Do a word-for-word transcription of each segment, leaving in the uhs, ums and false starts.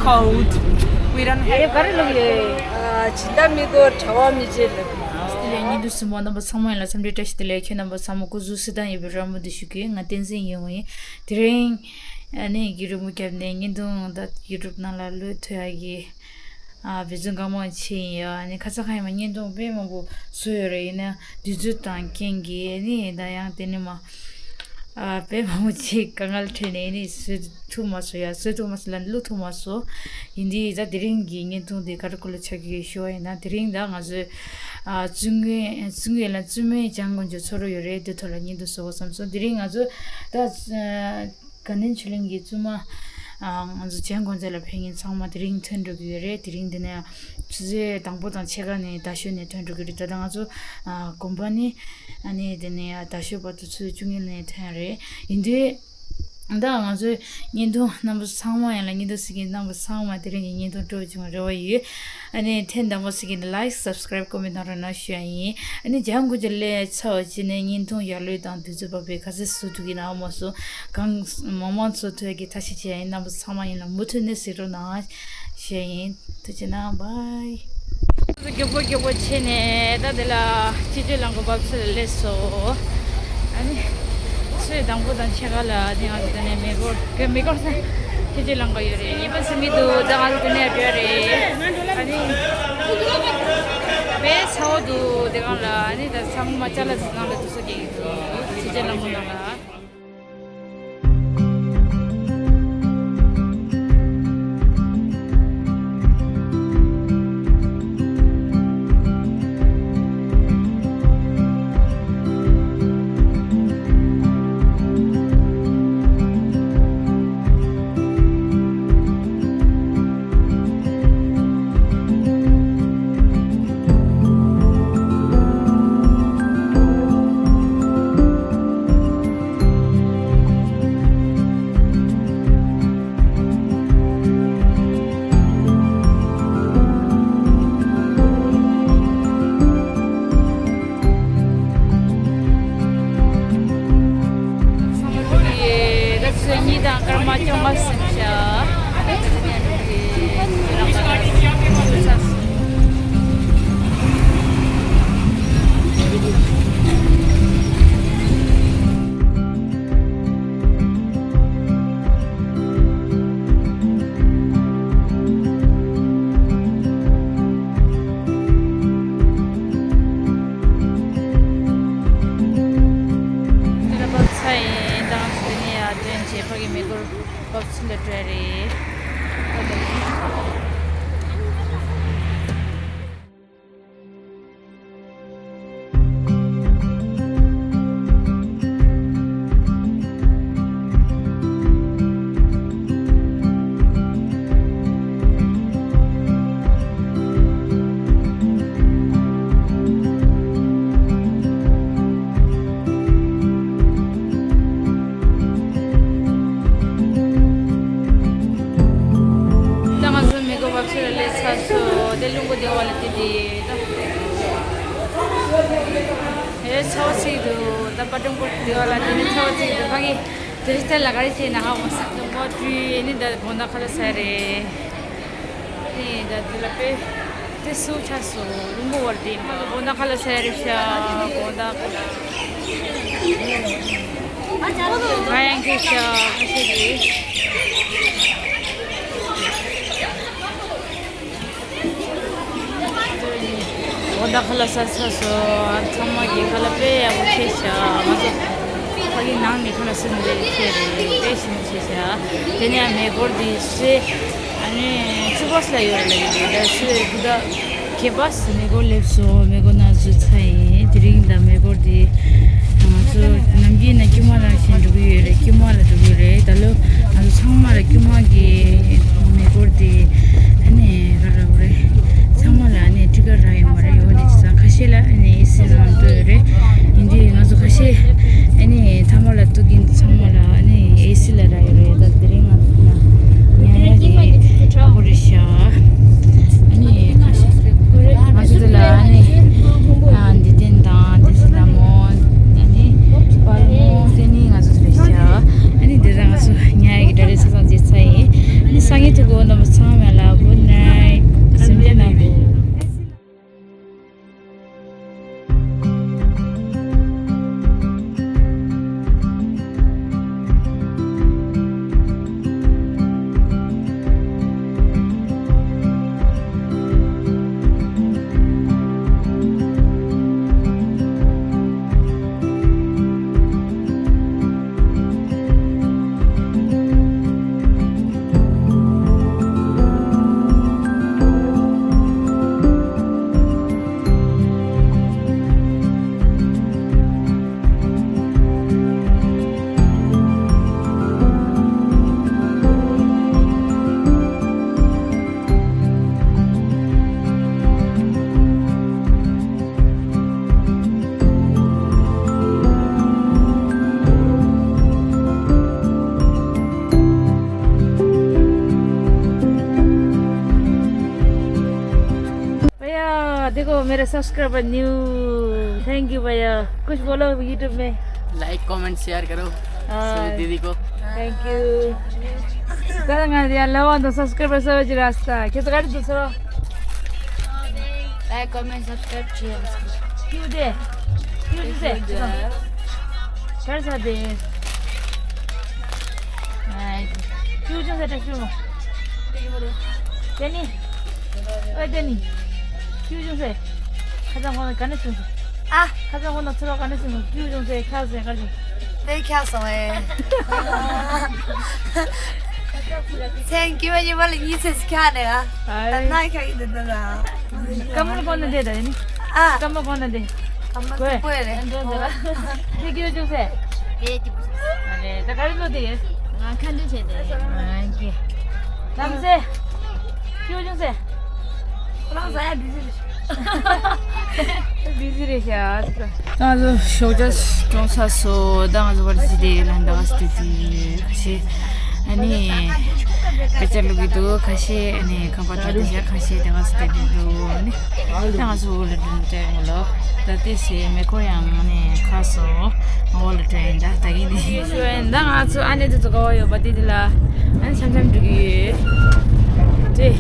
Out. We don't have. ཨ་ཡོ་ག་རེ་ལབ་ཡོད། ཨ་ཇི་ལྟ་མི་དགོས་གྲྭ་བ་མི་བྱེད་ལབ། བདེ་ལེགས་བརྙན་ཐུང་གཟིགས་མཁན་རྣམ་པ་ཚང་མ་ཡིན་ལ་འཚམས་འདྲི་བཀྲ་ཤིས་བདེ་ལེགས། ཁྱེད་རྣམ་པ་ཚང་མ་སྐུ་གཟུགས་བསོད་བདེ་ཡོད་པའི་རེ་བ་འདི་ཞུ་གི། ང་བསྟན་འཛིན་ཡིན། དེ་རིང་ཨ་ནི་རྒྱུན་རིང་པོ་བརྒྱབ་ནས་བརྙན་ཐུང་ད་ཡུ་ཊུབ་ནང་ལ་བློས་ཐོན་ཡག་གི་ཨ་འབད་བརྩོན་གང་མང་བྱས་ཡིན། ཨ་ནི་ཁ་སང་ཁ་ཉིན་མ་བརྙན་ཐུང་དཔེ་མང་པོ་བཟོས་ཡོད་རེད། ཡིན་ན་དུས་ཚོད་དང་རྐྱེན་གྱིས་ཨ་ནི་ད་ཡང་དེ་ནི་མ་ཨ་དཔེ་མང་པོ་ཅིག་དཀའ་ངལ་འཕྲད་ནས་ཨ་ནི་བཟོས་ཐུབ་མ་སོང་། ཡ་བཟོས་ཐུབ་མ་སོང་ལ་བླུག་ཐུབ་མ་སོང་། ཡིན་དུས་ད་དེ་རིང་གི་བརྙན་ཐུང་དེ་ག་རེ་སྐོར་ལ་ཆགས་ཀྱི་ཡོད་ཞུ་བ་ཡིན་ན། དེ་རིང་ད་ང་ཚོའི་ཨ་བཙུན་དངོས་བཙུན་དངོས་ལ་བཙུན་མོའི་བྱམས་མགོན་གྱི་ཚོར་བ་ཡོད་རེད། དེ་ཐོག་ལ་བརྙན་ཐུང་བཟོ་དགོས་བསམ་སོང་། དེ་རིང་ང་ཚོ་ད་དགའ་ལྡན་ཆོས་གླིང་གི་བཙུན་མ་ཨ་ང་ཚོ་བྱམས་མགོན་རྩེ་ལ་ཕེབས་མཁན་ཚང་མ་དེ་རིང་ཐོན་འགྲོ་གི་ཡོད་རེད། དེ་རིང་འདི་ནས་ཆུ་ཚོད་དང་པོ་དང་ཕྱེད་ཀ་ནས་རྡ་ཤོད་ནས་ཐོན་འགྲོ་གི་རེད། ད་ལྟ་ང་ཚོ་ཨ་དགོན་པ་ནས་ཨ་ནི་དེ་ནས་རྡ་ཤོད་བར་དུ་ཆུ་ཚོད་བཅུ་གཉིས་ནས་ཐོན་རེད། ཡིན་དུས་ད་ང་ཚོའི་བརྙན་ཐུང་རྣམ་པ་ཚང་མ་ཡིན་ལ་བརྙན་ཐུང་གཟིགས་མཁན་རྣམ་པ་ཚང་མ་དེ་རིང་གི་བརྙན་ཐུང་སྤྲོ་བྱུང་རེ་བ་ཡོད། ཨ་ནི་ཐེངས་དང་པོ་གཟིགས་མཁན་ལ་ལའིཀ་སབ་སི་ཀ་རའིབ་ཀོ་མེན་ཊི་གནང་རོགས་གནང་ཞུ་ཡ་ཡིན། ཨ་ནི་བྱམས་མགོན་གྱི་སླེབས་ཚར་བ་བྱས་ནས་བརྙན་ཐུང་ཡར་ལོས་དང་དུས་ཚོད་བབས་པའི་ག་ཚོད་བཟོ་ཐུབ་ཀྱི་ན་མ་སོང་། གང་མང་མང་བཟོ་ཐུབ་ཀྱི་ཐབས་ཤེས་བྱེད་ཡ་ཡིན། རྣམ་པ་ཚང་མ་ཡིན་ལ་མུ་མཐུད་ནས་གཟིགས་རོགས་གནང་ཞུ་ཡ་ཡིན། ཐུགས་རྗེ་གནང་། བྷའི། མགྱོགས་པོ་མགྱོགས་པོ་བྱས་ནས་ད་དེ་ལ་སྤྱི་སྤྱོད་རླངས་འཁོར་བབས་ཚུལ་ལ་སླེབས་སོང་། ཨ་ནི་ཆུ་ཚོད་དང་པོ་དང་ཕྱེད་ཀ་ལ་ཨ་ནི་ང་ཚོ་དེ་ནས་མེ་འཁོར་གི་མེ་འཁོར་ས་སྤྱི་སྤྱོད་རླངས་འཁོར་ཡོད་རེད། གཉིས་པ་ཟིན་གྱི་འདུག་ད་ང་ཚོ་དེ་ནས་བྲོས་རེད། ཨ་ནི་དཔེ་ཚ་བོ་འདུག་དེ་སྒང་ལ་ཨ་ནི་ད་ཚང་མ་ཅ་ལག་ཚོ་ནང་ལ་འདུག་སོ་སྐྱེ་གི་འདུག་སྤྱི་སྤྱོད་རླངས་འཁོར་ནང་ལ། ཚང་མ་འགྲོ་གི་ཡོད། ད་ཆུ་ཚོད་གཉིས་དང་སྐར་མ་བཅོ་ལྔ་ཟིན་ཤག་དེ་ལ་བབས་ཚར་ཡིན། ད་ང་ཚོ་དེ་ནས་ཡར་ཐོན་བྱས་ཕ་གི་མེ་འཁོར་བབས་ཚུལ་ལ་འགྲོ་ཡ་རེད། ད་ང་ཚོ་མེ་འཁོར་བབས་ཚུལ་ལ་སླེབས་ཚར་སོང་། དེ་རླུང་བུ་བདེ་བ་ལ་བལྟས་ཏེ་ད། ཨེ་ཚ་བ་ཚིག་འདུག་ད་པ་ཀྲུང་གོར་བདེ་བ་ལ་དེ་ནི་ཚ་བ་ཚིག་འདུག་ཕ་གི་དེ་རིང་ལ་ག་རེ་བྱས་ན་ཧ་གོ་སོང་། ད་མོ་བཀྲུས་ནི་ད་དགོང་དག་ཁ་ལག་ཟས་རེད། ཨེ་ད་དེ་ལ་དཔེ་དེ་སུ་ཆགས་སོང་། རླུང་བུ་བར་དེ་མ་དགོང་དག་ཁ་ལག་ཟས་རེད་ཤག་དགོང་དག་ཁ་ལག་ང་ཡང་ཁྱེད་ཤག་ཁ་ཤས་ཀྱིས། དགོང་དག་ཁ་ལག་ཟ་ཚར་སོང་། ཚང་མ་གིས་ཁ་ལག་དཔེ་ཡག་པོ་བྱས་ཤག་ང་ཚོ་ཕ་གི་ནང་ནས་ཁ་ལག་ཟ་ནི་རེད་བྱས་རེད། དཔེ་ཞིམ་པོ་བྱས་ཤག་དེ་ནས་མེ་འཁོར་འདི་ཚེ་ཨ་ནི་ཚུ་བ་སི་ལ་ཡོད་རེད་ལབ་ཀྱི་འདུག་ད་ཚེ་གུ་ད་གེ་པ་སི་མེ་འཁོར་སླེབས་སོང་། མེ་འཁོར་ནང་འཛུལ་ཚར་ཡིན། དེ་རིང་ད་མེ་འཁོར་འདི་ང་ཚོ་ནམ་རྒྱུན་ན་དཀྱུས་མ་ནང་བཞིན་འགྲོ་གི་ཡོད་རེད། དཀྱུས་མ་ལ་འགྲོ་གི་རེད། ད་ལོ་ང་ཚོ་ཚང་མ་ལ་དཀྱུས་མ་གི་མེ་འཁོར་དེ་ཨ་ནི་རག་རག་རེད། ཚང་མ་ལ་ཨ་ནི་ཊི་ཀ་རག་ཡོད་མ་རེད། འོ་དེ་བྱས་ཙང་ཁ་ཤས་ལ་ཨ་ནི་ཨེ་སི་ནང་གཏོད་ཡོད་རེད། ཡིན་དུས་ང་ཚོ་ཁ་ཤས་ཨ་ནི་མཐའ་མ་ལ་གཏོད་ཀྱིན་ཚང་མ་ལ་ཨ་ནི་ཨེ་སི་ལ་རག་ཡོད་རེད། ད་དེ་རིང་ང་ཚོ་ན་ཉལ་ཡ་དེ་ཁོ་རེད་ཤག་ཨ་ནི་ཁ་ཤས་ང་ཚོ་དེ་ལ་ཨ་ནི་ཨ་འདི་དེན་དང་དེ་སི་ལ་མོ་ཨ་ནི་པར་མོ་དེ་ནི་ང་ཚོ་རེད་ཤག་ཨ་ནི་དེ་ལ་ང་ཚོ། मेरे subscriber new. Thank you भैया। कुछ बोलो यूट्यूब में। लाइक कमेंट शेयर करो। हाँ। सुनीति दीदी को। Thank you. ད་ང་ཡང་ལ་བ་དང་སབ་སི་ཀ་རའི་བར་གསར་པ་ཅིག་རག་སོང་། ཁྱེད་ཚོ་ག་རེ་འདུག་ཟེར་རོ། ལའིག་ཀོ་མེན་ཊི་སབ་སི་ཀ་རའིབ་བྱེད་ཡོང་། ཁྱེད་དེ། ཁྱེད་ཚོ་ཟེར། ག་རེ་ཟེར་དེ། ཨ། ཁྱེད་ཚོ་ཟེར་དྲག་ཤོས་མོ། དེ་ནི། ཨ་དེ་ནི། ཁྱེད་ཚོ་ཟེར། ཁ་སང་ཁོང་ལ་ག་ནས་བྱུང་སོང་། ཨ། ཁ་སང་ཁོང་ལ་ཚུར་བ་ག་ནས་བྱུང་སོང་། ཁྱེད་ཚོ་ཟེར་ཁ་ཟེར་ག་རེ་བྱུང་། དེ་ཁྱག་སོང་ཨེ། མཚན་དཀྱུས་མ་གཉིས་པ་ལ་གཉིས་ཚེས་ཁྱག་ནས་ཨ། ཨ་ད་ན་ཁྱག་གི་འདུག་ད་ད། ཀ་མོལ་གོང་ན་འདེད་ད་ཡིན། ཨ། ཀ་མོལ་གོང་ན་འདེད། ཀ་མོལ་གོང་ན་འདེད། དེ་སྐྱོ་ཅུང་ཟད། ཨ་ལེ་ད་ག་རེ་ལོ་དེ། ང་ཁ་འདྲི་བྱས་ཏེ། ཨ་ཀེ། ལམ་སེ། སྐྱོ་ཅུང་ཟད། ཁོ་རང་ཟ་ཡ་བི་ཟི་རེད། བི་ཟི་རེད་ཤག་ད་ང་ཚོ་ཞོགས་ཇ་གྲོངས་ཚར་སོང་། ད་ང་ཚོ་བར་ཅི་དེ་ལ་འདག་སྟེ་དེ་ཁ་ཤས། ཨ་ནི། དཔེ་ཆ་ཀློག་གི་འདུག་ཁ་ཤས། ཨ་ནི་ཁང་པ་འགྲོ་དེ་ཤག་ཁ་ཤས་དེ་ག་སྟེ་དེ་འདུག་ཨ་ནི། ད་ང་ཚོ་འོག་ལ་འགྲོ་འདྲ་ཡོང་ལོ། ད་དེ་སེ་མེ་འཁོར་ཡང་ཨ་ནི་ཁ་སོང་། འོག་ལ་འགྲོ་ཡིན། ད་ད་གིན་དེ་ཞུ་ཡིན། ད་ང་ཚོ་ཨ་ནི་དེ་ཚོ་ག་བ་ཡོད་པ་དེ་དེ་ལ་ཨ་ནི་འཆམ་འཆམ་འགྲོ་གི་ཡོད། དེ།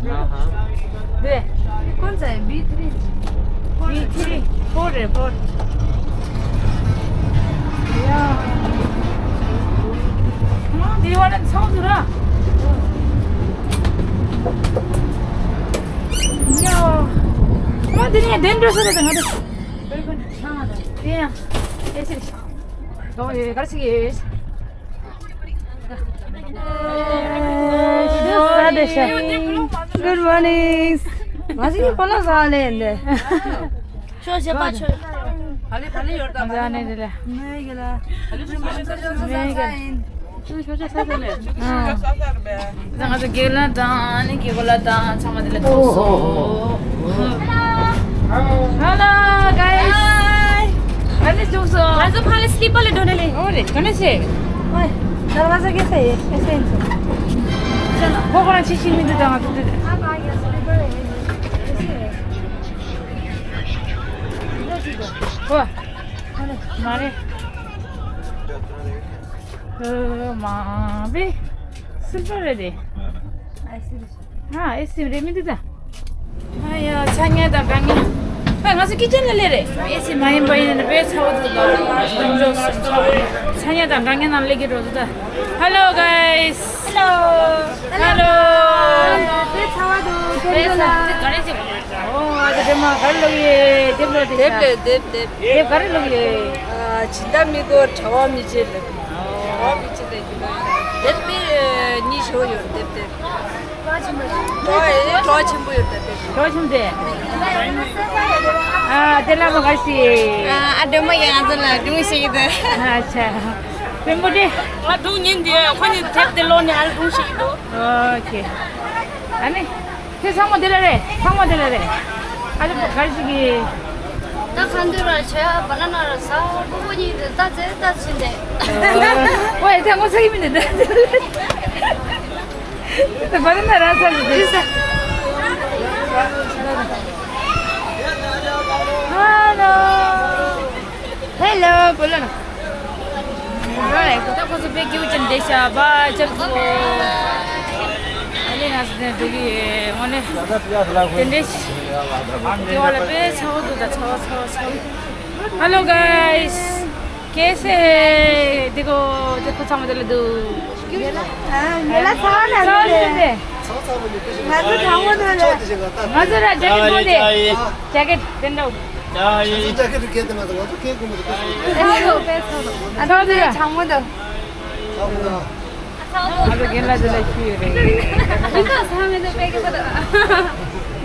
हाँ, हाँ। 네. 네. บีทรี บีทรี โฟร์ เลย โฟร์ 야. 어, 네, 이거는 처음 들어. 야. 어, 네, 네, 네, 네. 네. 어, 예, 가르치기. Good morning. ང་ཚོ་ཕོ་ལོ་ཟ་ལེ་འདི། ཤོ་ཞེ་པ་ཆོ། ཨ་ནི་དེ་ལ། ང་ཚོ་རྒན་ལགས་དང་ཨ་ནི་རྒན་པོ་ལགས་དང་ཚང་མ་དེ་ལ་ཐུག་སོང་། Hello, guys. Hi. ཨ་ནི་ཐུག་སོང་། ང་ཚོ་ཕ་ལ་སི་ལི་པར་ལ་འགྲོ་ནས་ལེ། ཨོ་རེད། ག་ནས་ཆེ། ཨོ། दरवाजा कैसे है? ऐसे है। चलो, वो कौन सी शीशी में तो दवा दे दे। आप आ गया, स्लीपर है। कैसे है? वो। अरे, मारे। ཨ་མ་བི། སིལ་བར་རེད་དེ། ཨ་སི་རེད། ཨ་ཨེ་སི་རེད་མི་འདུག་ད། ཨ་ཡ་ཚ་ཉལ་དང་དྲང་ཉལ། ཨ་ང་ཚོ་ཀི་ཅན་ལ་སླེབས་རེད། ཨེ་སི་མ་ཡིན་པ་ཡིན་ན་དཔེ་ཚ་བོ་འདུག་ད། ཚ་ཉལ་དང་དྲང་ཉལ་ནང་སླེབས་ཀྱི་འགྲོ་འདུག་ད། Hello guys. Hello. Hello. དཔེ་ཚ་བ་འདུག་དཔེ་ཚ་བ་འདུག་ག་རེ་བྱེད། ཨོ་ཨ་ཅེ་དེབ་མ་ག་རེ་ཀློག་ཡོད། དེབ་ཀློག་དེ་དེབ་ཤ་ལས་དེབ་དེབ། དེབ་ག་རེ་ཀློག་ཡོད། ཨ་ཇི་ལྟ་མི་དགོས་གྲྭ་བ་མི་བྱེད་ལབ། གྲྭ་བ་མི་བྱེད་ལབ་ཀྱི་མ་རེད། དེབ་དཔེ་གཉིས་ཤོག་ཡོད་དེབ་དེབ། གྲོགས་ཆེན་པོ་ཡོད་དེབ་དེབ། གྲོགས་ཆེན་དེ། ཨ་དེ་ལ་མ་ག་ཤི། ཨ་ཨ་དེ་མ་ཡ་ང་ཚོ་ལ་སྒྲུང་བཤད་ཀྱི་འདུག་ཨ་ཆ། བེམ་པོ་དེ། ང་སྒྲུང་ཉན་དེ་ཁོ་གཉིས་དེབ་དེ་ཀློག་ནས་ཨ་ལ་སྒྲུང་བཤད་ཀྱི་འདུག་ཨོ་ཁེ། ཨ་ནི། དེ་ཚང་མ་དེ་ལ་རེད། ཚང་མ་དེ་ལ་རེད། ཨ་ཅེ་ག་རེ་ཞིག་གིས། ད་ཁ་འདོན་ར་བྱས་བ་ན་ན་ར་ས་པོ་པོ་གཉིས་དེ་ད་ཙེ་ད་ཕྱིན་ཏེ། ཨོ་ཨེ་ཚང་མ་ཚ་གི་མི་འདུག་ད་བ་ན་ན་ར་ས་ལ་དེ་ས། Hello. Hello. བོ་ལ་ན། ད་ཁོ་ཚོ་དཔེ་སྐྱིད་པོ་ཅན་བསྡད་ཤག་པ་ཅག་ཚོ། ཨ་ནི་ང་ཚོ་དེ་འགྲོ་གི་ཡོད། དངོས་གནས་དེ་འདྲས་ཤིག་དེ་བ་ལ་དཔེ་ཚ་བོ་འདུག་ད་ཚ་བ་ཚ་བ་ཚ་བ། Hello guys. कैसे है? देखो, देखो ཚང་མ་དེ་ལ་འདུག་ཨ་ངེད་ལ་ཚ་བ་ལ་ཚ་བ་འདུག་ལ་འདུག་ང་ཚོ་དྲང་པོ་འདུག་ལ། ང་ཚོ་ར་ཇེ་ཀེ་ཊི་པོ་དེ། ཇེ་ཀེ་ཊི་དེ་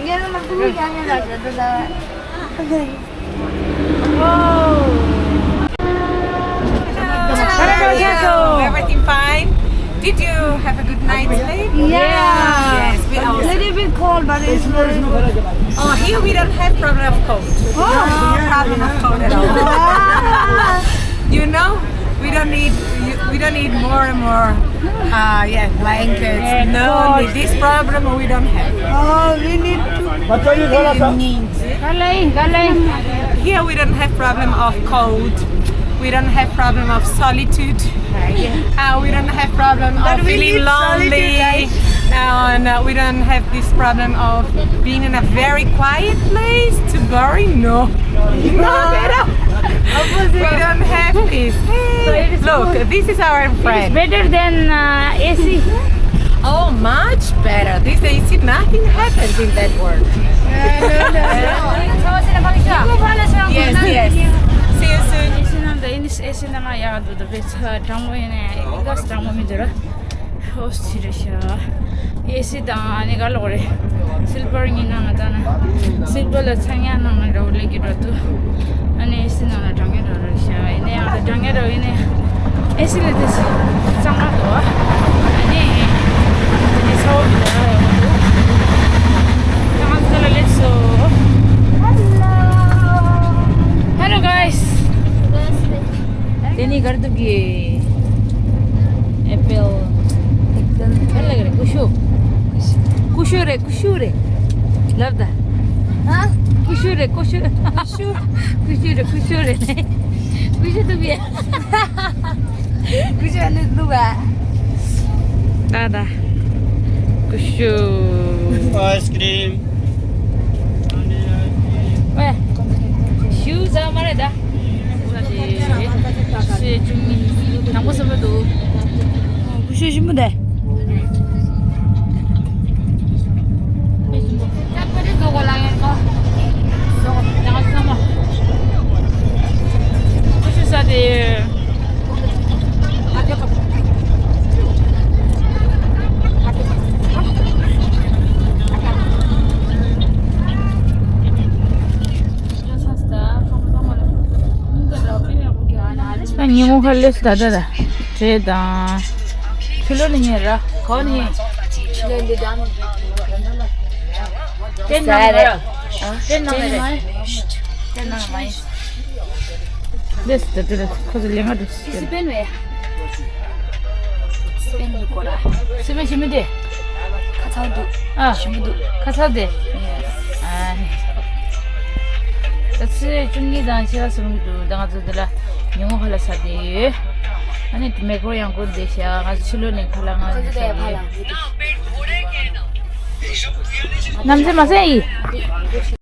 འདྲ། ང་ཚོ་རྒན་ལགས་དེ་ལ་ཞུས་ཡོད་རེད། Fine. Did you have a good night's sleep? Yeah. Yes, we also. Little bit cold, but it's very good. Oh, here we don't have problem of cold. Oh. No problem of cold at all. Ah. You know, we don't need you, we don't need more and more. Uh, yeah, blankets. Yeah, no, cold. This problem we don't have. Oh, we need to. What are you need? Here we don't have problem of cold. We don't have problem of solitude. Uh, we don't have problem of feeling lonely. And uh, we don't have this problem of being in a very quiet place to boring. No. No, no, no. We don't have this. Hey, look, this is our friend. It's better than uh, A C. Oh, much better. This A C, nothing happens in that world. Yes, yes. See you soon. A C ནང་ད་ཨེ་སི་ནང་ཡག་འདུག་ད་བེ་ཚ་གྲང་མོ་ཡིན་ནས་ཨེ་ག་ས་གྲང་མོ་མི་འདུག་ར། ཨོ་སི་རེད་ཤག་ཨེ་སི་དང་ཨ་ནི་ག་ལོག་རེད། སིལ་བར་གཉིས་ནང་ང་ད་ན་སིལ་བར་ལ་ཚང་ཡག་ནང་ན་འདྲ་བོ་ལེགས་ཀྱི་འགྲོ་འདུག་ཨ་ནི་ཨེ་སི་ནང་ན་གྲང་ངེ་འགྲོ་རེད་ཤག་ཡིན་ནའི་ཡང་ད་གྲང་ངེ་འགྲོ་ཡིན་ནའི་ཨེ་སི་ལ་དེ་སི་གཙང་མ་འདུག་ཨ་ནི་དེ་ནི་ཚ་བོ་མི་འདུག་ཨ་ཡོང་འདུག་ད་ང་ཚོ་ལ་སླེབས་སོང་། Hello guys. དེ་ནི་གར་འདུག་གི་ཨེ་པལ། ཨེ་པལ་ཧ་ལ་ག་རེ་ཀུ་ཤུ། ཀུ་ཤུ་རེད། ཀུ་ཤུ་རེད། ལབ་ད། ཨ། ཀུ་ཤུ་རེད། ཀུ་ཤུ། ཀུ་ཤུ། ཀུ་ཤུ་རེད། ཀུ་ཤུ་རེད། ཀུ་ཤུ་འདུག་གི། ཀུ་ཤུ་ཨ་ནི་འདུག་ག་ད་ད། ཀུ་ཤུ། ཨའི་སི་ཀྲིམ། ཝེ། ཞུ་ཟ་མ་རེད་ད། ཞེ་ཅུང་ནང་པོ་སོ་པོ་འདུག་ཀུ་ཤུ་ཞིམ་པོ་འདུག་ཀུ་ཤུ་ཟ་དེ། ད་ཉིན་མོ་ཁ་ལས་སུ་ད་ད་ད་བྲེ་དང་ཕྱི་ལོ་ནི་ཉེ་ར་གོ་ནི་ཕྱི་ལོ་འདི་དང་དེ་ནང་ར་དེ་ནང་མ་ཡིན། དེ་ནང་མ་ཡིན། ལས་སུ་ད་ད་ད་ཁོ་ཚོ་ལས་ང་འགྲོ་སི་པན་བས། སི་པན་ཡོད་གོ་ར། སི་པན་ཞིམ་མི་དེ། ཁ་ཚ་འདུག་ཨ། ཞིམ་པོ་འདུག་ཁ་ཚ་དེ། ཨ། ད་ཚེས་བཅུ་གཉིས་དང་ཕྱི་ཟླ་གསུམ་གྱི་འདུག་ད་ང་ཚོ་འདི་ལ་ཉིན་མོ་ཁ་ལ་ས་དེ་ཡོད། ཨ་ནི་མེག་རོ་ཡང་སྒོར་བསྡད་ཤག་ང་ཚོ་ཕྱི་ལོགས་ནས་ཁ་ལག་ང་ཚོ་བསྡད་ཕ་ལ། ནམ་ཚེ་མ་ཟད་ཡིན།